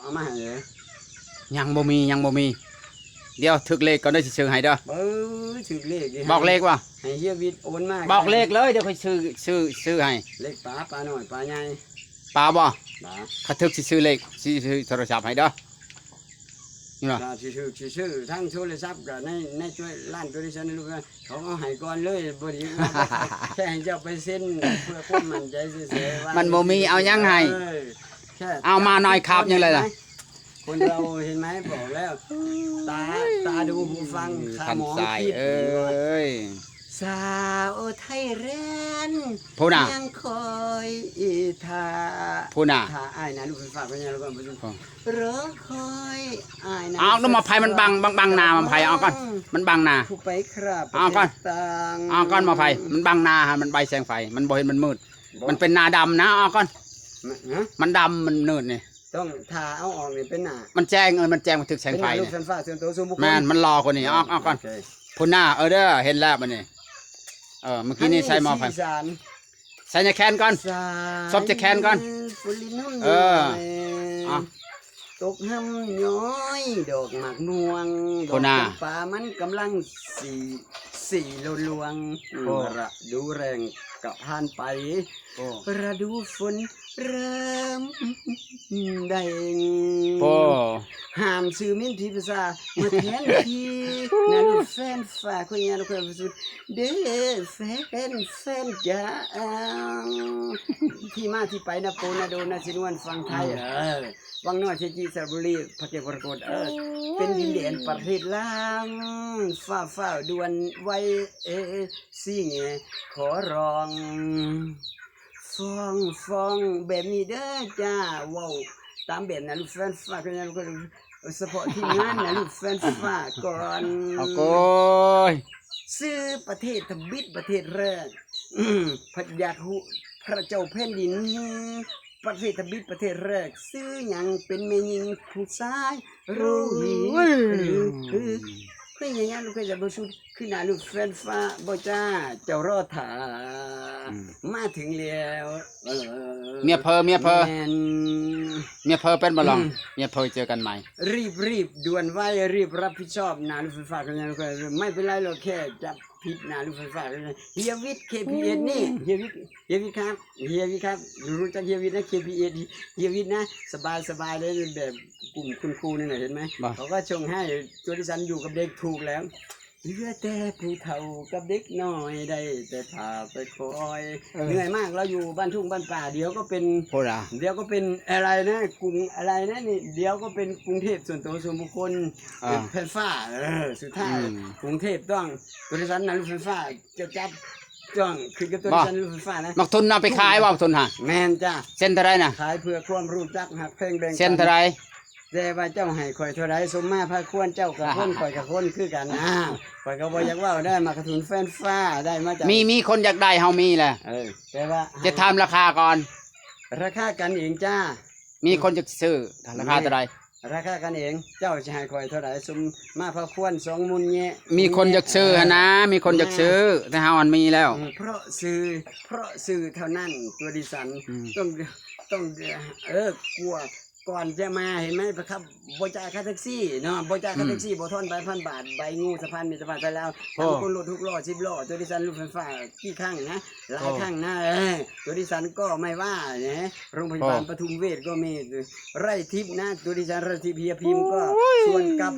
ເອົາມາໃຫ້ເລີຍ. ຍັງບໍ່ມີ ຍັງບໍ່ມີ. ດຽວຖືກເລກກ່ອນເດີ ຊິຊື້ໃຫ້ເດີ. ເອີ ຖືກເລກ ບອກເລກບໍ່? ໃຫ້ເຮຍວິດໂອນມາ. ບອກເລກເລີຍ ດຽວຂ້ອຍຊື້ ຊື້ ຊື້ໃຫ້. ເລກປາ ປານ້ອຍ ປາໃຫຍ່. ປາບໍ່? ປາ. ຄັນຖືກຊິຊື້ເລກ ຊິຊື້ໂທລະສັບໃຫ້ເດີ. ນີ້ຫວາ? ກໍຊິຖືກ ຊິຊື້ທັງໂທລະສັບ ກໍໃນ ໃນຕົວ ຮ້ານຕົວດີຊັ້ນ ລູກເອີຍ ເຂົາເອົາໃຫ້ກ່ອນເລີຍ. ບໍ່ດີ ແຄ່ໃຫ້ເຈົ້າໄປເຊັນເພື່ອຄວາມໝັ້ນໃຈຊື່ໆ ວ່າ ມັນບໍ່ມີ ເອົາຫຍັງໃຫ້. ເອີ ແຄ່ ເອົາມາໜ້ອຍຄາບຫຍັງເລີຍລະ. ຄົນເຮົາເຫັນໄໝ ບອກແລ້ວ ຕາ ຕາດູຫູຟັງ ຂາມອງຄິດ. ເອີຍ ສາວໄທແລນ ພຸ້ນນະ ຍັງຄອຍຖ້າ ພຸ້ນນະ ຖ້າອ້າຍນະ ລູກໄຟຟ້າພະຍາ ແລ້ວກໍ ອໍ ລໍຄອຍອ້າຍນະ. ເອົາ ລູກໝາກໄຜ່ມັນບັງ ບັງ ບັງໜ້າໝາກໄຜ່ ເອົາກ່ອນ ມັນບັງໜ້າ ຜູ້ໄປຄາບ ເອົາກ່ອນ ເອົາກ່ອນໝາກໄຜ່ ມັນບັງໜ້າ ມັນໃບແສງໄຟ ມັນບໍ່ເຫັນ ມັນມືດ ມັນເປັນໜ້າດຳນະ. ເອົາກ່ອນ ມັນ ຮະ ມັນດຳ ມັນມືດນີ້ ຕ້ອງຖ້າເອົາອອກນີ້ເປັນໜ້າ ມັນແຈ້ງ ເອີ ມັນແຈ້ງ ມັນຖືກແສງໄຟ ເປັນໜ້າລູກໄຟຟ້າສ່ວນໂຕສ່ວນບຸກຄົນ. ແມ່ນ ມັນຫຼໍ່ກວ່ານີ້. ເອີ ອອກ ອອກກ່ອນ ໂອເຄ ພຸ້ນນະ. ເອີ ເດີ ເຫັນແລ້ວບັດນີ້. ເອີ ມື້ກີ້ນີ້ໃສ່ໝໍ້ໄຟ ອັນນີ້ສີສານ ໃສ່ຍາແຄນກ່ອນ ໃສ່ ສົບຍາແຄນກ່ອນ ເອີ ອາ ຕົກຫ້ຳຍ້ອຍດອກໝາກມ່ວງ ດອກຈຳປາມັນກຳລັງສີ ສີໂລດລວງ. ໂອ້ ລະດູແລ້ງກໍຜ່ານໄປ ໂອ້ ລະດູຝົນເລີ່ມໄດ້ ໂອ້ ຫ້າມຊື່ມິນທີ່ພາສາມາແທນທີ່ ນະລູກແຟນຟ້າ ຄຸຍຍາລູກແຟນສຸດ ເດ້ແຟນ ແຟນຈ໋າ ທີ່ມາທີ່ໄປນະໂປນະໂດນະຊິນວນຝັ່ງໄທ ເອີ ວັງນ້ອຍ ເຊຈິ ສະລະບູລີ ພະແກ້ວ ກໍລະກົດ ເອີ ເປັນດິນແດນປະເທດລາວ ຟ້າວໆດ່ວນໄວ ເອ ຊິແງ ຂໍຮ້ອງ ຟ້ອງ ຟ້ອງແບບນີ້ເດີຈ້າ ເວົ້າຕາມແບບນະລູກແຟນຟ້າ ສະເພາະທີມງານນະລູກແຟນຟ້າກ່ອນ. ໂອ້ຍ ຊື່ປະເທດທຳອິດປະເທດແລກ ອືມ ພັດຢາກຮູ້ພະເຈົ້າແຜ່ນດິນ ປະເທດທຳອິດປະເທດແລກ ຊື່ຫຍັງ ເປັນແມ່ຍິງຜູ້ຊາຍ ໂອ້ຍ ຄື ຄື ຄືຫຍັງ ຄືຈະບໍ່ສຸດ ຄືນະລູກແຟນຟ້າບໍ່ຈ້າ ເຈົ້າລໍຖ້າ ອືມ ມາເຖິງແລ້ວ. ເອີ ເມຍເພີ ເມຍເພີ ແມ່ນ ເມຍເພີເປັນບໍ່ລອງ? ອືມ ເມຍເພີເຈີກັນໃໝ່. ຣີບ ຣີບ ດ່ວນໄວ ຣີບຮັບຜິດຊອບນະລູກໄຟຟ້າ ໄມ່ເປັນໄລຫຼອກ ແຄ່ຈັບຜິດນະລູກໄຟຟ້າ. ເຮຍວິດ ເຄພີເອັສ ນີ້ ເຮຍວິດ ເຮຍວິດຄັບ ເຮຍວິດຄັບ ຮູ້ຈັກເຮຍວິດນະ ເຄພີເອັສ ເຮຍວິດນະ ສະບາຍ ສະບາຍເລີຍ ແບບກຸ່ມຄຸນຄູນີ້ນະ ເຫັນໄໝ? ເຂົາກໍສົ່ງໃຫ້ຕົວດິສັນຢູ່ກັບເດັກ ຖືກແລ້ວ. ເຫຼືອແຕ່ຜູ້ເຖົ້າກັບເດັກນ້ອຍ ໄດ້ແຕ່ຖ້າແຕ່ຄອຍ. ເອີ ເໜື່ອຍມາກ ລາວຢູ່ບ້ານທົ່ງບ້ານປ່າ ດຽວກໍເປັນ ໂພດາ ດຽວກໍເປັນອະໄລນະ ກຸງອະໄລນະນີ້ ດຽວກໍເປັນກຸງເທບສ່ວນໂຕສ່ວນບຸກຄົນ ເອີ ເປັນໄຟຟ້າ. ເອີ ສຸດທ້າຍ ອືມ ກຸງເທບຕ້ອງ ບໍລິສັດນະລົດໄຟຟ້າຈະຈັບ ຕ້ອງຂຶ້ນກັບໂຕ ບໍ ບໍລິສັດນະລົດໄຟຟ້ານະ. ໝາກທຸນເອົາໄປຂາຍບໍ່ ໝາກທຸນຫະ? ແມ່ນຈ້າ. ເຊັນເທົ່າໃດນະ? ຂາຍເພື່ອຄວາມຮູ້ຈັກຮັກແພງແບ່ງປັນ. ເຊັນເທົ່າໃດ? ແຕ່ວ່າເຈົ້າໃຫ້ຂ້ອຍເທົ່າໃດ ສົມມາພາຄວນ ເຈົ້າກໍຄົນ ຂ້ອຍກໍຄົນຄືກັນ. ອ້າວ ຂ້ອຍກໍບໍ່ຢາກເວົ້າໄດ້ ໝາກກະທຸນແຟນຟ້າໄດ້ມາຈາກ ມີ ມີຄົນຢາກໄດ້ ເຮົາມີແຫຼະ. ເອີ ແຕ່ວ່າ ຈະຖາມລາຄາກ່ອນ. ລາຄາກັນເອງຈ້າ. ມີຄົນຢາກຊື້ ລາຄາເທົ່າໃດ? ລາຄາກັນເອງ ເຈົ້າຊິໃຫ້ຂ້ອຍເທົ່າໃດ? ສົມມາພາຄວນ ສອງມູນແຍະ ມີຄົນຢາກຊື້ຫັ້ນນະ ມີຄົນຢາກຊື້ ແຕ່ເຮົາຫັ້ນມີແລ້ວ. ເພາະຊື່ ເພາະຊື່ເທົ່ານັ້ນ ຕົວດິສັນ ອືມ ຕ້ອງ ຕ້ອງ ເອີ ກົວ ກ່ອນຈະມາ ເຫັນໄໝ ໄປຂັບ ບໍ່ຈ່າຍຄ່າແທັກຊີເນາະ ບໍ່ຈ່າຍຄ່າແທັກຊີ ອືມ ບໍ່ທອນໃບພັນບາດ ໃບງູສະພານມິດຕະພາບໄທລາວ ໂອ້ ທັງຄົນລົດຫົກລໍ້ ສິບລໍ້ ຕົວດິສັນລົດໄຟຟ້າ ກີ່ຄັ້ງນະ ຫຼາຍ ໂອ້ ຄັ້ງນະ ເອີ ຕົວດິສັນກໍໄມ່ວ່ານະ ໂຮງພະຍາບານ ໂອ້ ປະທຸມເວດກໍມີ ໄລ່ທິບນະ ຕົວດິສັນໄລ່ທິບ ເຮຍພິມກໍ ໂອ້ຍ ຊວນກັບ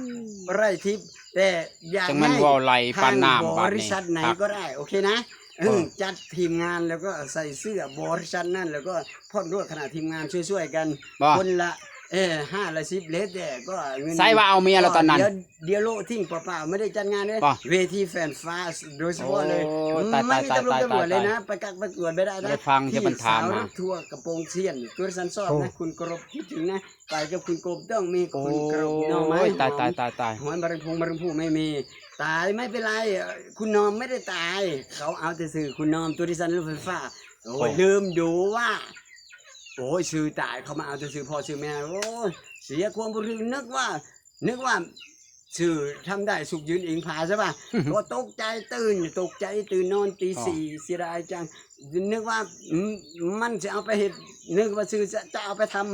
ໄລ່ທິບ ແຕ່ຢາກໃຫ້ ຈັກແມ່ນເວົ້າໄຫຼປານນ້ຳ ທາງບໍລິສັດໃດກໍໄດ້ ບາດນີ້ ໂອເຄນະ. ເອີ ເອີ ຈັດທີມງານແລ້ວກໍໃສ່ເສື້ອບໍລິສັດນັ້ນ ແລ້ວກໍພ້ອມດ້ວຍຄະນະທີມງານຊ່ວຍໆກັນ ບໍ່ ຄົນລະ ເອີ ຫ້າລະສິບເລດ ແຕ່ກໍເງິນ ໃສ່ວ່າເອົາເມຍແລ້ວຕອນນັ້ນ ດຽວ ດຽວໂລະຖິ້ມເປົ່າໆ ບໍ່ໄດ້ຈັດງານເດ້ ບໍ່ ເວທີແຟນຟ້າໂດຍສະເພາະເລີຍ. ໂອ້ ຕາຍ ມັນມີຕຳຫຼວດ ຕາຍ ຕຳຫຼວດເລີຍນະ ຕາຍ ໄປກັກໄປກວດບໍ່ໄດ້ນະ ຟັງ ທີ່ສາວລົດທົວກະໂປງຊຽນ ຕົວສັນຊອບ ໂອ້ ນະ ຄຸນກະລົບ ຄິດເຖິງນະ ໄປກັບຄຸນກົບ ຕ້ອງມີຄຸນກະລົບ ໂອ້ຍ ໜໍ່ໄມ້ ຕາຍ ຕາຍ ຕາຍ ຕາຍ ຫອມ ຫອຍ ມະເຮັງ ພຸງ ມະເຮັງ ພຸງ ໄມ້ມີ ຕາຍໄມ່ເປັນໄລ ຄຸນນອມໄມ່ໄດ້ຕາຍ ເຂົາເອົາແຕ່ຊື່ຄຸນນອມ ຕົວດິສັນລົດໄຟຟ້າ ໂອ້ຍ ໂອ້ ລືມດູວ່າ ໂອ້ຍ ຊື່ຕາຍ ເຂົາມາເອົາແຕ່ຊື່ພໍ່ຊື່ແມ່ ໂອ້ຍ ເສຍຄວາມບໍ່ຖືກ ນຶກວ່າ ນຶກວ່າ ຊື່ທຳໄດ້ ສຸກຢືນອີງຜາ ໃຊ່ປະ? ກໍຕົກໃຈຕື່ນ ຕົກໃຈຕື່ນນອນຕີ ອໍ ສີ່ ເສຍດາຍຈັງ ນຶກວ່າ ອືມ ມັນຊິເອົາໄປເຮັດ ນຶກວ່າຊື່ຈະ ຈະເອົາໄປທຳ ອືມ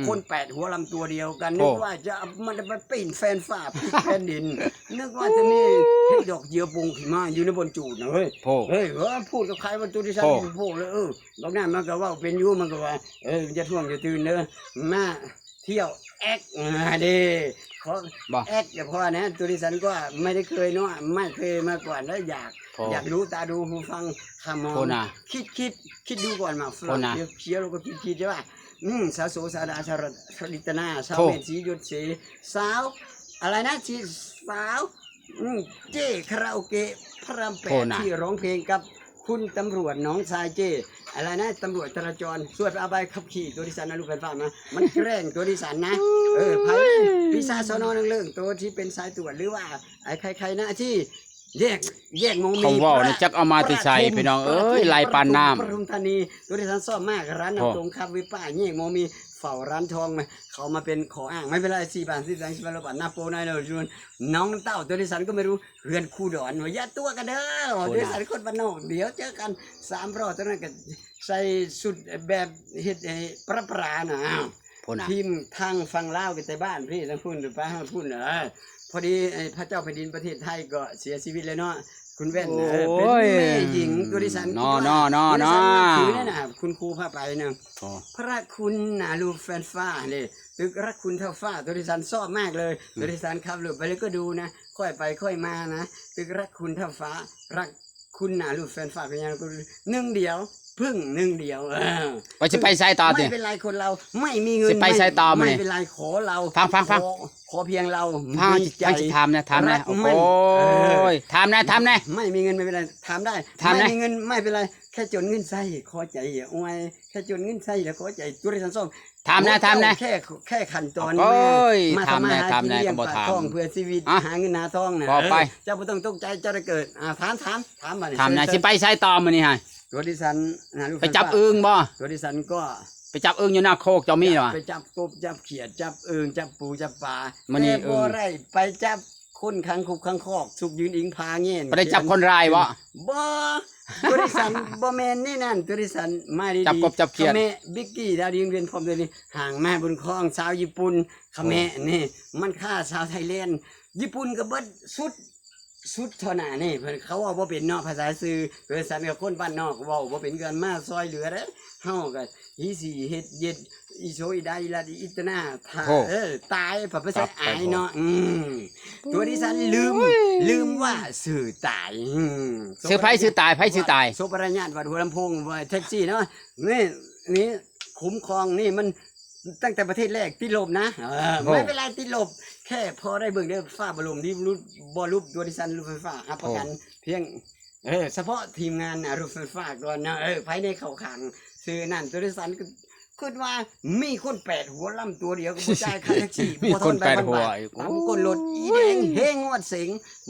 ຄົນແປດຫົວລຳຕົວດຽວກັນ ໂອ້ ນຶກວ່າຈະ ມັນຈະໄປປີນແຟນຟ້າ ປີນແຜ່ນດິນ ນຶກວ່າຈະມີ ເຮັດດອກເຫຍື່ອປຸງຂຶ້ນມາຢູ່ໃນບ່ອນຈູດນະເຮີ້ຍ ໂອ້ ເຮີ້ຍ ເອີ ພູດກັບໃຜວ່າໂຕທີ່ຊັ້ນ ໂອ້ ໂພດເລີຍ ເອີ ບັກນັ້ນມັນກໍເວົ້າເປັນຢູ່ ມັນກໍວ່າ ເອີ ຢ່າທ້ວງຢ່າຕື່ນເດີ ມາ ທ່ຽວແອັກ ອາ ເດ້ ຂໍ ບໍ່ ແອັກກັບພໍ່ນະ ໂຕທີ່ຊັ້ນກໍໄມ່ໄດ້ເຄີຍເນາະ ໄມ່ເຄີຍມາກ່ອນ ແລ້ວຢາກ ໂອ້ ຢາກຮູ້ຕາດູຫູຟັງຄຳມອງ ໂອ້ນະ ຄິດ ຄິດ ຄິດດູກ່ອນ ໝາກຝຣັ່ງ ໂອ້ນະ ຂຽວໆ ແລ້ວກໍຄິດໆ ໃຊ່ວ່າ ອືມ ສາວໂສ ສາວດາ ສາວລັດ ສາວລິດຕະນາ ສາວ ໂອ້ ແມ່ນສີ ຍົດເສ ສາວ ອະໄລນະ ທີ່ສາວ ອືມ ເຈ້ຄາຣາໂອເກະພະລາມແປດ ໂອ້ນະ ທີ່ຮ້ອງເພງກັບ ຄຸນຕຳຫຼວດໜອງຊາຍເຈ້ ອະໄລນະ ຕຳຫຼວດຈະລາຈອນ ສວດອາໃບຂັບຂີ່ ໂຕທີ່ຊັ້ນນະ ລູກແຟນຟ້ານະ ມັນແກ້ງໂຕທີ່ຊັ້ນນະ ເອີ ໃຜ ປີສາດສນ ໜຶ່ງເລີງ ໂຕທີ່ເປັນສາຍຕວດ ຫຼືວ່າໄອ້ໄຂ່ໄຂ່ນະ ທີ່ແຍກ ແຍກມອງມີ ເຂົາເວົ້ານີ້ ພະ ຈັກເອົາມາແຕ່ໃສ ປະທຸມ ພີ່ນ້ອງເອີຍ ປະທຸມ ຫຼາຍປານນ້ຳ ປະທຸມທານີ ໂຕທີ່ຊັ້ນຊອບມາກ ຮ້ານນ້ຳ ໂອ້ ຕົງ ຄັບ ວິປາ ແຍກມອງມີ ເຝົ້າຮ້ານທອງ ເຂົາມາເປັນຂໍ້ອ້າງ ໄມ່ເປັນໄລ ສີ່ບາດ ສິບສາມ ສິບບາດ ຮ້ອຍບາດ ນາໂປນາຍໂນ ຢູ່ໜອງນ້ຳເຕົ້າ ໂຕທີ່ຊັ້ນກໍໄມ່ຮູ້ ເຮືອນຄູດອນ ວ່າຢ່າຕົວະກັນເດີ ໂອ້ ໂຕທີ່ຊັ້ນ ນະ ຄົນບ້ານນອກ ດຽວເຈີກັນ ສາມລໍ້ ຕອນນັ້ນກໍໃສ່ຊຸດແບບເຮັດໃຫ້ປະປະນະ ພຸ້ນນະ ທີມທາງຝັ່ງລາວກໍແຕ່ບ້ານພີ້ ທາງພຸ້ນໄປຫາພຸ້ນ ເອີ ພໍດີ ເອີ ພະເຈົ້າແຜ່ນດິນປະເທດໄທກໍເສຍຊີວິດແລ້ວເນາະ ຄຸນແວ່ນ ໂອ້ຍ ເອີ ເປັນແມ່ຍິງ ໂຕທີ່ຊັ້ນ ນອ ໂຕທີ່ຊັ້ນ ນອ ນະ ຄຸນຄູພາໄປນະ ໂອ້ ພະຄຸນນະ ລູກແຟນຟ້າເດ້ ຕຶກລັກຄຸນທ້າວຟ້າ ໂຕທີ່ຊັ້ນຊອບມາກເລີຍ ອືມ ໂຕທີ່ຊັ້ນຂັບລົດໄປແລ້ວກໍດູນະ ຄ່ອຍໄປຄ່ອຍມານະ ຕຶກລັກຄຸນທ້າວຟ້າ ລັກຄຸນນະ ລູກແຟນຟ້າ ກໍຍັງໜຶ່ງດຽວ ເພິ່ງໜຶ່ງດຽວ ເອີ ວ່າຊິໄປໃສຕໍ່ຕິ ໄມ່ເປັນໄລຄົນລາວ ໄມ່ມີເງິນ ຊິໄປໃສຕໍ່ມື້ນີ້ ໄມ່ເປັນໄລ ຂໍລາວ ຟັງໆໆ ຂໍ ຂໍພຽງລາວ ຟັງ ມີໃຈ ໃຜຊິຖາມແດ່ ຖາມແດ່ ລັກມັນ ໂອ້ຍ ເອີ ຖາມແດ່ ຖາມແດ່ ໄມ່ມີເງິນ ໄມ່ເປັນໄລ ຖາມໄດ້ ຖາມແດ່ ໄມ່ມີເງິນ ໄມ່ເປັນໄລ ແຄ່ຈົນເງິນໃຊ້ ຂໍໃຈອວຍ ແຄ່ຈົນເງິນໃຊ້ ແລ້ວຂໍໃຈ ໂຕທີ່ຊັ້ນຊອບ ຖາມແດ່ ຖາມແດ່ ແຄ່ ແຄ່ຂັ້ນຕອນ ໂອ້ຍ ມາ ມາທຳມາຫາກິນ ຖາມແດ່ ລ້ຽງປາກທ້ອງ ເພື່ອຊີວິດ ອ່ະ ຫາເງິນຫາທອງນະ ເວົ້າໄປ ເອີ ເຈົ້າບໍ່ຕ້ອງຕົກໃຈ ເຈົ້າໄດ້ເກີດ ອ່າ ຖາມ ຖາມ ຖາມບາດນີ້ ຖາມນະ ຊິໄປໃສຕໍ່ມື້ນີ້ຫັ້ນ ໂຕທີ່ຊັ້ນນະ ລູກ ໄປຈັບອຶ່ງບໍ່ ໂຕທີ່ຊັ້ນກໍ ໄປຈັບອຶ່ງຢູ່ນາໂຄກ ເຈົ້າມີຫວາ ໄປຈັບກົບ ຈັບຂຽດ ຈັບອຶ່ງ ຈັບປູ ຈັບປາ ມື້ນີ້ ແຕ່ບໍ່ໄດ້ໄປຈັບຄົນຂັງຄຸກຂັງຄອກ ສຸກຢືນອີງຜາແງນ ບໍ່ໄດ້ຈັບຄົນຮ້າຍບໍ່ ບໍ່ ໂຕທີ່ຊັ້ນບໍ່ແມ່ນແນວນັ້ນ ໂຕທີ່ຊັ້ນມາດີໆ ຈັບກົບຈັບຂຽດ ຂະແມະ ບິກກີ້ ດາວດິງ ວຽນພົມ ໂຕນີ້ ຫາງມາບຸນຄອງ ຊາວຍີ່ປຸ່ນ ຂະແມະ ໂອ້ ນີ້ ມັນຂ້າຊາວໄທແລນ ຍີ່ປຸ່ນກໍເບິດ ສຸດ ສຸດເທົ່ານັ້ນນີ້ ເພິ່ນ ເຂົາເວົ້າບໍ່ເປັນເນາະ ພາສາສື່ ໂຕທີ່ຊັ້ນກໍຄົນບ້ານນອກ ເວົ້າບໍ່ເປັນ ກໍມາຊ່ອຍເຫຼືອເດ້ ເຮົາກໍ ອີ່ສີ່ເຮັດເຢັດ ອີ່ໂສ ອີ່ດາ ອີ່ລັດ ອີ່ອິດຕະນາ ຖ້າ ໂອ້ ເອີ ຕາຍ ພະພະໄຊ ຕັບໄປ ອາຍເນາະ ອືມ ໂອ້ຍ ໂຕທີ່ຊັ້ນລືມ ລືມວ່າຊື່ຕາຍ ອືມ ຊື່ໃຜຊື່ຕາຍ ໃຜຊື່ຕາຍ ໂສປະລະຍາດ ວັດຫົວລຳໂພງ ແທັກຊີເນາະ ນີ້ ນີ້ ຄຸ້ມຄອງ ນີ້ມັນ ຕັ້ງແຕ່ປະເທດແລກຕິດລົບນະ ເອີ ໂອ້ ໄມ່ເປັນໄລ ຕິດລົບ ແຄ່ພໍໄດ້ເບິ່ງເດີ ຟ້າບໍ່ລົມ ດິນບໍ່ຫຼຸບ ໂຕທີ່ຊັ້ນ ລົດໄຟຟ້າ ຮັບປະກັນ ໂອ້ ພຽງ ເອີ ສະເພາະທີມງານນະ ລົດໄຟຟ້າກ່ອນເນາະ ເອີ ໃຜແດ່ເຂົ້າຂ້າງ ຊື່ນັ້ນ ໂຕທີ່ຊັ້ນ ຄຶດວ່າມີຄົນແປດຫົວລຳຕົວດຽວກໍບໍ່ຈ່າຍຄ່າແທັກຊີ ມີຄົນແປດຫົວອີກ ບໍ່ທອນໃບພັນບາດ ຕາມກົ້ນລົດ ໂອ້ຍ ອີແດງເຮງງວດເສັງ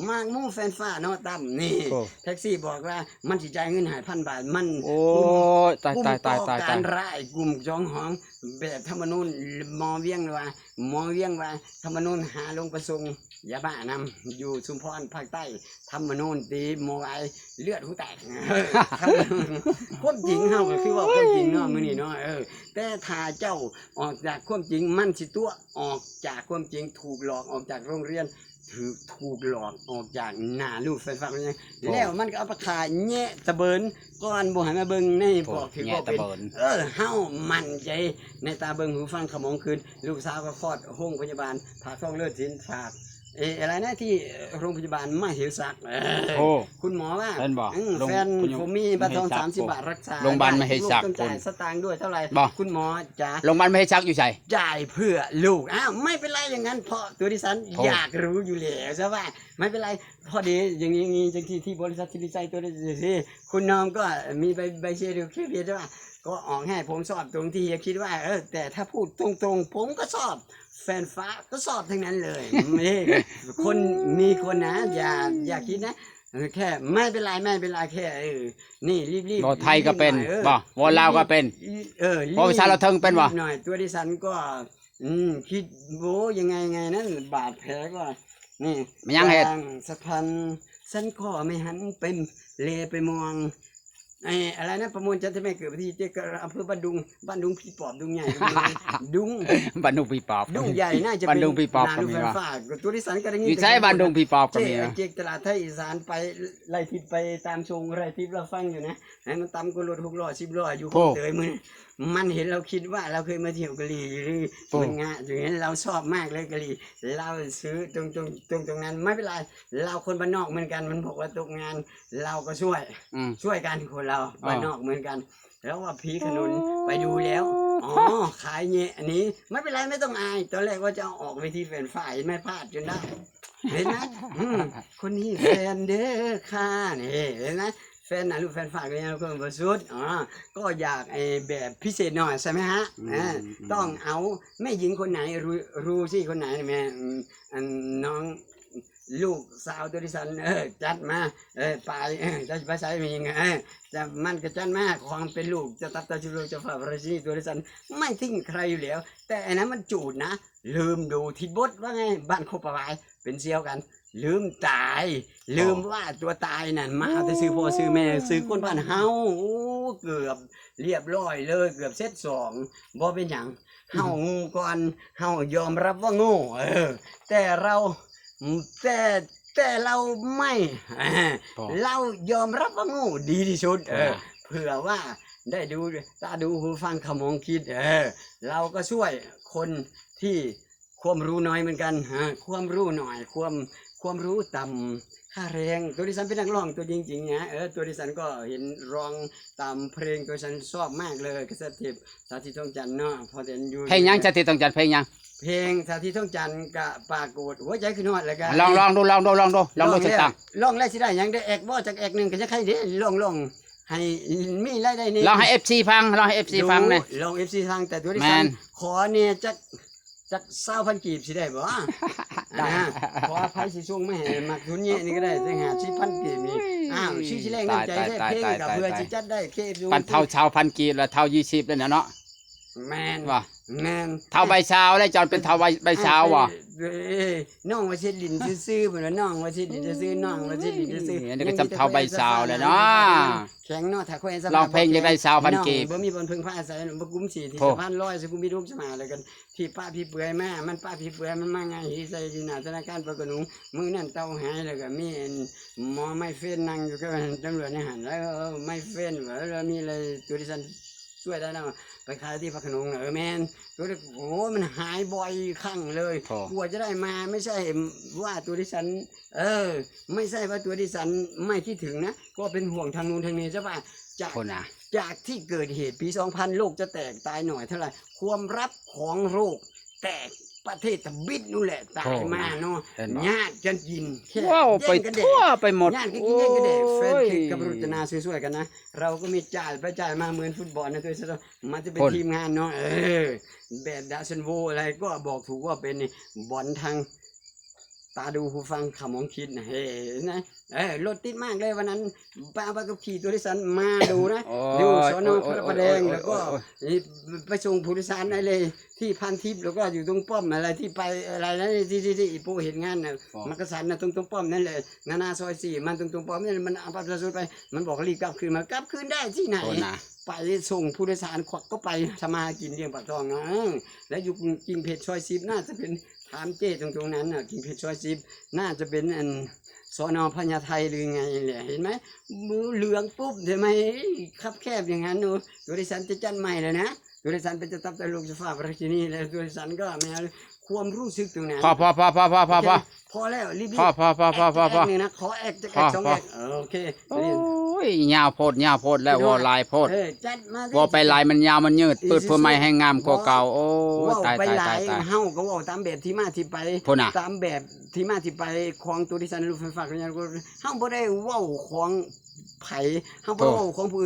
ໝາກໝູແຟນຟ້າເນາະ ຕຳນີ້ ໂອ້ ແທັກຊີບອກວ່າມັນຊິຈ່າຍເງິນໃຫ້ພັນບາດ ມັນ ໂອ້ຍ ຕາຍ ກຸ່ມ ຕາຍ ກໍ່ ຕາຍ ຕາຍ ການຮ້າຍ ກຸ່ມຈອງຫອງ ແບບທຳມະນູນ ໝໍວຽງວ່າ ໝໍວຽງວ່າ ທຳມະນູນຫາລົງໄປສົ່ງຢາບ້ານຳ ຢູ່ຊຸມພອນ ພາກໃຕ້ ທຳມະນູນຕີໝໍວາຍ ເລືອດຫູແຕກ ຄວາມຈິງເຮົາກໍຄືເວົ້າຄວາມຈິງເນາະ ມື້ນີ້ເນາະ ເອີ ແຕ່ຖ້າເຈົ້າອອກຈາກຄວາມຈິງ ມັນຊິຕົວະອອກຈາກຄວາມຈິງ ຖືກຫຼອກອອກຈາກໂຮງຮຽນ ຖືກ ຖືກຫຼອກອອກຈາກໜ້າລູກໄຟຟ້າ ໂອ້ ແລ້ວມັນກໍເອົາປາກກາແຍະຕະເບີນ ກ່ອນບໍ່ໃຫ້ມາເບິ່ງໃນ ໂອ້ ບອກຖືກ ແຍະ ບໍ່ເປັນ ຕະເບີນ ເອີ ເຮົາໝັ້ນໃຈໃນຕາເບິ່ງຫູຟັງຂະໝອງຄືນ ລູກສາວກໍຄອດໂຮງພະຍາບານ ພາກທອງເລີດສິນ ພາກ ເອີ ອະໄລນະ ທີ່ໂຮງພະຍາບານມະເຫສັກ ເອີ ໂອ້ ຄຸນໝໍວ່າ ແມ່ນບໍ່? ອືມ ໂຮງ ແຟນ ໂຮງ ບໍ່ມີບັດທອງ ມະເຫສັກ ສາມສິບບາດ ໂອ້ ລັກສາ ໂຮງບານມະເຫສັກ ລູກຕ້ອງຈ່າຍ ພຸ້ນ ສະຕາງດ້ວຍເທົ່າໃດ? ບໍ່ ຄຸນໝໍຈະ ໂຮງບານມະເຫສັກຢູ່ໃສ? ຈ່າຍເພື່ອລູກ. ອ້າວ ໄມ່ເປັນໄລ ຢ່າງນັ້ນ ເພາະໂຕທີ່ຊັ້ນ ໂອ້ ຢາກຮູ້ຢູ່ແລ້ວຊະວ່າ ໄມ່ເປັນໄລ ພໍດີ ຢ່າງນີ້ ຢ່າງທີ່ ທີ່ບໍລິສັດສິລິໄຊ ໂຕນີ້ ທີ່ ທີ່ຄຸນນ້ອງກໍມີໃບ ໃບເຊຍຢູ່ ເຂດ ເຂດວ່າ ກໍອອກໃຫ້ຜົມຊອບຕົງທີ່ ຄິດວ່າ ເອີ ແຕ່ຖ້າພູດຕົງໆ ຜົມກໍຊອບ ແຟນຟ້າກໍຊອບທັງນັ້ນເລີຍ. ນີ້ ຄົນ ມີຄົນນະ ຢ່າ ຢ່າຄິດນະ ເອີ ແຄ່ ໄມ່ເປັນໄລ ໄມ່ເປັນໄລ ແຄ່ ເອີ ນີ້ ລີບໆ ເວົ້າໄທກໍເປັນ ເອີ ບໍ່? ເວົ້າລາວກໍເປັນ ເອີ ເວົ້າພາສາລາວເທິງເປັນບໍ່? ໜ້ອຍ ຕົວດິສັນກໍ ອືມ ຄິດ ໂອ້ ຍັງໄງ ໄງນັ້ນ ບາດແຜກໍ ນີ້ ແມ່ນຫຍັງເຮັດ? ສ້າງສະພັນ ສັນກໍໄມ່ຫັນໄປແລໄປມອງ ໄອ້ ອະໄລນະ ປະມວນຈັນທະແມ່ເກີດວັນທີເຈັດ ກໍອຳເພີບ້ານດຸງ ບ້ານດຸງຜີປອບ ດຸງໃຫຍ່ ດຸງ ບ້ານດຸງຜີປອບ ດຸງໃຫຍ່ ໜ້າຈະເປັນບ້ານດຸງຜີປອບກໍມີວະ ນາລູກໄຟຟ້າ ຕົວດິສັນກໍໄດ້ຍິນ ຢູ່ໃສບ້ານດຸງຜີປອບກໍມີວະ ເຈັກຕະຫຼາດໄທອີສານ ໄປໄລ່ທິດໄປຕາມຊົງ ໄລ່ທິດລາວຟັງຢູ່ນະ ໃຫ້ມັນຕ່ຳກວ່າລົດຫົກລໍ້ ສິບລໍ້ຢູ່ ໂອ້ ໂຄງເຕີຍມື້ນີ້ ມັນເຫັນລາວຄິດວ່າລາວເຄີຍມາທ່ຽວກະຫຼີ່ ຫຼື ໂອ້ ມັນງະຢູ່ ເຫັນລາວຊອບມາກເລີຍກະຫຼີ່ ລາວຊື້ຕົງ ຕົງ ຕົງ ຕົງນັ້ນ ໄມ່ເປັນໄລ ລາວຄົນບ້ານນອກເໝືອນກັນ ມັນບອກວ່າຕົກງານ ລາວກໍຊ່ວຍ ອືມ ຊ່ວຍກັນ ຄົນລາວ ເອີ ບ້ານນອກເໝືອນກັນ ລາວວ່າຜີຂະໜົນ ອໍ ໄປດູແລ້ວ ອໍ ຂາຍແຍະອັນນີ້ ໄມ່ເປັນໄລ ໄມ່ຕ້ອງອາຍ ຕອນແລກວ່າຈະເອົາອອກເວທີແຟນຝ້າຍ ເຫັນໄໝ ພາດຈົນໄດ້ ເຫັນໄໝ ອືມ ຄົນນີ້ແຟນເດີຄ່າ ນີ້ ເຫັນໄໝ ແຟນນະ ລູກແຟນຝາກເລີຍ ເພິ່ນບໍ່ສຸດ ອໍ ກໍຢາກ ເອີ ແບບພິເສດໜ້ອຍ ໃຊ່ໄໝຮະ? ອືມ ເອີ ອືມ ຕ້ອງເອົາແມ່ຍິງຄົນໄຫນ ຣູ ຣູຊີຄົນໄຫນແມ່ ອືມ ອັນນ້ອງລູກສາວຕົວດິສັນ ເອີ ຈັດມາ ເອີ ປາຍ ເອີ ເຈົ້າຊິໄປໃສແມ່ຍິງ ເອີ ຈະ ມັນກໍຈັດມາ ຂອງເປັນລູກເຈົ້າຕັບເຈົ້າຊິລູກເຈົ້າຟ້າພະລາຊິນີຕົວດິສັນ ໄມ່ຖິ້ມໃຄຢູ່ແລ້ວ ແຕ່ອັນນັ້ນມັນຈູດນະ ລືມດູທິດບົດ ວ່າໄງ ບ້ານໂຄກປະຫວາຍ ເປັນສ່ຽວກັນ ລືມຕາຍ ລືມວ່າຕົວຕາຍນັ້ນ ມາເອົາແຕ່ຊື່ພໍ່ຊື່ແມ່ ຊື່ຄົນບ້ານເຮົາ ໂອ້ ເກືອບລຽບລ້ອຍເລີຍ ເກືອບເຊັດສອງ ບໍ່ເປັນຫຍັງ ເຮົາໂງ່ກ່ອນ ເຮົາຍອມຮັບວ່າໂງ່ ເອີ ແຕ່ລາວ ແຕ່ ແຕ່ລາວໄມ່ ລາວຍອມຮັບວ່າໂງ່ດີທີ່ສຸດ ເອີ ເພື່ອວ່າໄດ້ດູຕາດູຫູຟັງຂະໝອງຄິດ ເອີ ລາວກໍຊ່ວຍຄົນທີ່ ຄວາມຮູ້ໜ້ອຍເໝືອນກັນ ຄວາມຮູ້ໜ້ອຍ ຄວາມ ຄວາມຮູ້ຕ່ຳ ຄ່າແຮງ ຕົວດິສັນເປັນນັກຮ້ອງຕົວຈິງໆນະ ເອີ ຕົວດິສັນກໍເຫັນຮ້ອງຕາມເພງ ຕົວດິສັນຊອບມາກເລີຍ ກະສັດເທບ ສາທິດ ທອງຈັນເນາະ ພໍແຕ່ຢູ່ ເພງຫຍັງ ສາທິດ ທອງຈັນ ເພງຫຍັງ? ເພງສາທິດ ທອງຈັນ ກະປາກົດ ຫົວໃຈຂຶ້ນຮອດ ແລ້ວກະ ລອງ ລອງດູ ລອງດູ ລອງດູ ລອງດູ ລອງແລ້ວຊິໄດ້ຫຍັງ ໄດ້ແອັກບໍ່ ຈັກແອັກໜຶ່ງກະຢາກໃຫ້ເດ້ ລອງ ລອງ ໃຫ້ມີລາຍໄດ້ແດ່ ລອງໃຫ້ເອັຟຊີຟັງ ລອງໃຫ້ເອັຟຊີຟັງແດ່ ລອງເອັຟຊີຟັງ ແຕ່ຕົວດິສັນ ແມ່ນ ຂໍແດ່ຈັກ ຈັກຊາວພັນກີບຊິໄດ້ບໍ່? ໄດ້ ຂໍໃຜຊິສົ່ງມາໃຫ້ ມັກທຶນແຍະນີ້ກໍໄດ້ ແຕ່ຫ້າສິບພັນກີບນີ້ ອ້າວ ຊິ ຊິແລກນ້ຳໃຈແທ້ ເພງກໍເພື່ອຊິຈັດໄດ້ ເຄເອັຟ ປັ່ນເທົ່າຊາວພັນກີບ ແລ້ວເທົ່າຊາວ ແລ້ວເນາະ ແມ່ນ ວ່າ ແມ່ນ ເທົ່າໃບຊາວ ແລ້ວເຈົ້າເປັນເທົ່າໃບ ໃບຊາວບໍ່? ເອີ ນ້ອງວ່າຊິຫຼິ້ນຊື່ໆ ເພິ່ນວ່າ ນ້ອງວ່າຊິຫຼິ້ນຊື່ໆ ນ້ອງວ່າຊິຫຼິ້ນຊື່ໆ ອັນນີ້ກໍຈຳເທົ່າໃບຊາວແລ້ວເນາະ ແຂງເນາະ ຖ້າຂ້ອຍ ຮ້ອງເພງຢາກໄດ້ຊາວພັນກີບ ນ້ອງບໍ່ມີບ່ອນເພິ່ງພາອາໄສ ບໍ່ກຸມສີ່ ໂອ້ ທີ່ສະພານລອຍ ສຸຂຸມວິດ ຫົກສິບຫ້າ ແລ້ວກັນ ທີ່ປະທີ່ເປືອຍມາ ມັນປະທີ່ເປືອຍ ມັນມາຫງາຍຫີໃສ່ທີ່ໜ້າທະນາຄານພະໂຂນງ ມື້ນັ້ນເຕົາຫາຍ ແລ້ວກໍມີໝໍໄມເຟນນັ່ງຢູ່ກັບຕຳຫຼວດໃນຫັ້ນ ແລ້ວໄມເຟນວ່າ ແລ້ວມີລະ ຕົວດິສັນ ຊ່ວຍໄດ້ນະ ໄປຂາຍທີ່ພະໂຂນງນະ ເອີ ແມ່ນ ຕົວເລັກ ໂອ້ ມັນຫາຍບ່ອຍຄັ້ງເລີຍ ກໍກວ່າຈະໄດ້ມາ ໄມ່ໃຊ່ວ່າຕົວດິສັນ ເອີ ໄມ່ໃຊ່ວ່າຕົວດິສັນໄມ່ຄິດເຖິງນະ ກໍເປັນຫ່ວງທາງນູ້ນທາງນີ້ ຈະວ່າຈາກ ຈາກທີ່ເກີດເຫດປີສອງພັນ ໂລກຈະແຕກຕາຍໜ້ອຍເທົ່າໃດ ຄວາມລັບຂອງໂລກແຕກ ປະເທດທຳອິດນູ້ນແຫຼະຕາຍມາເນາະ ຍາດກັນກິນ ແຄ່ແຍ່ງກັນແດ່ ຍາດກັນກິນ ແຍ່ງກັນແດ່ ໂອ້ຍ ແຟນເຄັກກັບໂຣຈະນາຊ່ວຍໆກັນນະ ເຮົາກໍມີຈ່າຍໄປຈ່າຍມາເໝືອນຟຸດບອນນະ ໂດຍສະເພາະມາຈະເປັນທີມງານເນາະ ເອີ ແບບດາຊັນໂວ ອະໄລກໍບອກຖືກວ່າເປັນບ່ອນທາງຕາດູຫູຟັງຂະໝອງຄິດນະ ເຫັນນະ ເອີ ລົດຕິດມາກເລີຍວັນນັ້ນ ປະ ປະກັບຂີ່ໂດຍສານມາດູນະ ໂອ້ຍ ຢູ່ ສນ ພະປະແດງ ໂອ້ຍ ແລ້ວກໍ ໂອ້ຍ ໄປສົ່ງຜູ້ໂດຍສານໄດ້ເລີຍ ທີ່ພັນທິບ ແລ້ວກໍຢູ່ຕົງປ້ອມອະໄລ ທີ່ໄປອະໄລນະ ທີ່ ທີ່ ທີ່ອີ່ປູເຮັດງານນະ ມັກກະສັນນະ ຕົງ ຕົງປ້ອມນັ້ນແຫຼະ ນານາຊອຍສີ່ ມັນຕົງ ຕົງປ້ອມນັ້ນ ມັນເອົາປະຊາຊົນໄປ ມັນບອກລີບກັບຄືນມາ ກັບຄືນໄດ້ທີ່ໄຫນ? ໄປສົ່ງຜູ້ໂດຍສານ ຄວັກກໍໄປທຳມາຫາກິນລ້ຽງປາກທ້ອງເນາະ ເອີ ແລ້ວຢູ່ກິ່ງເພັດຊອຍສິບ ໜ້າຈະເປັນ ຖາມເຈ້ຕົງໆນັ້ນນະ ກິ່ງເພັດຊອຍສິບ ໜ້າຈະເປັນອັນ ສນ ພະຍາໄທ ຫຼື ໄງແຫຼະ ເຫັນໄໝ? ມືເຫຼືອງປຸບ ເຫັນໄໝ? ຄັບແຄບຢ່າງນັ້ນ ໂອ້ ຕົວດິສັນຈະຈັດໃໝ່ແລ້ວນະ ຕົວດິສັນເປັນເຈົ້າຕັບເຈົ້າລູກເຈົ້າຟ້າພະລາຊິນີແລ້ວ ຕົວດິສັນກໍແມ່ນຄວາມຮູ້ສຶກຕົງນັ້ນ ພໍ ພໍ ພໍ ພໍ ພໍ ພໍ ພໍ ພໍ ພໍແລ້ວ ລີບໆ ພໍ ພໍ ພໍ ພໍ ພໍ ພໍ ແອັກ ແອັກໜຶ່ງນະ ຂໍແອັກຈັກແອັກສອງແອັກ ໂອເຄ ໂອ້ຍ ຍາວໂພດ ຍາວໂພດແລ້ວ ເວົ້າຫຼາຍໂພດ ເອີ ຈັດມາ ເວົ້າໄປຫຼາຍມັນຍາວມັນຍືດ ເປີດເທື່ອໃໝ່ແຮ່ງງາມກວ່າເກົ່າ ໂອ້ຍ ຕາຍ ຕາຍ ຕາຍ ເວົ້າໄປຫຼາຍ ເຮົາກໍເວົ້າຕາມແບບທີ່ມາທີ່ໄປ ພຸ້ນນະ ຕາມແບບ ທີ່ມາທີ່ໄປຂອງຕົວດິສັນ ລົດໄຟຟ້າ ເຮົາບໍ່ໄດ້ເວົ້າຂອງໃຜ ເຮົາບໍ່ໄດ້ເວົ້າຂອງຜູ້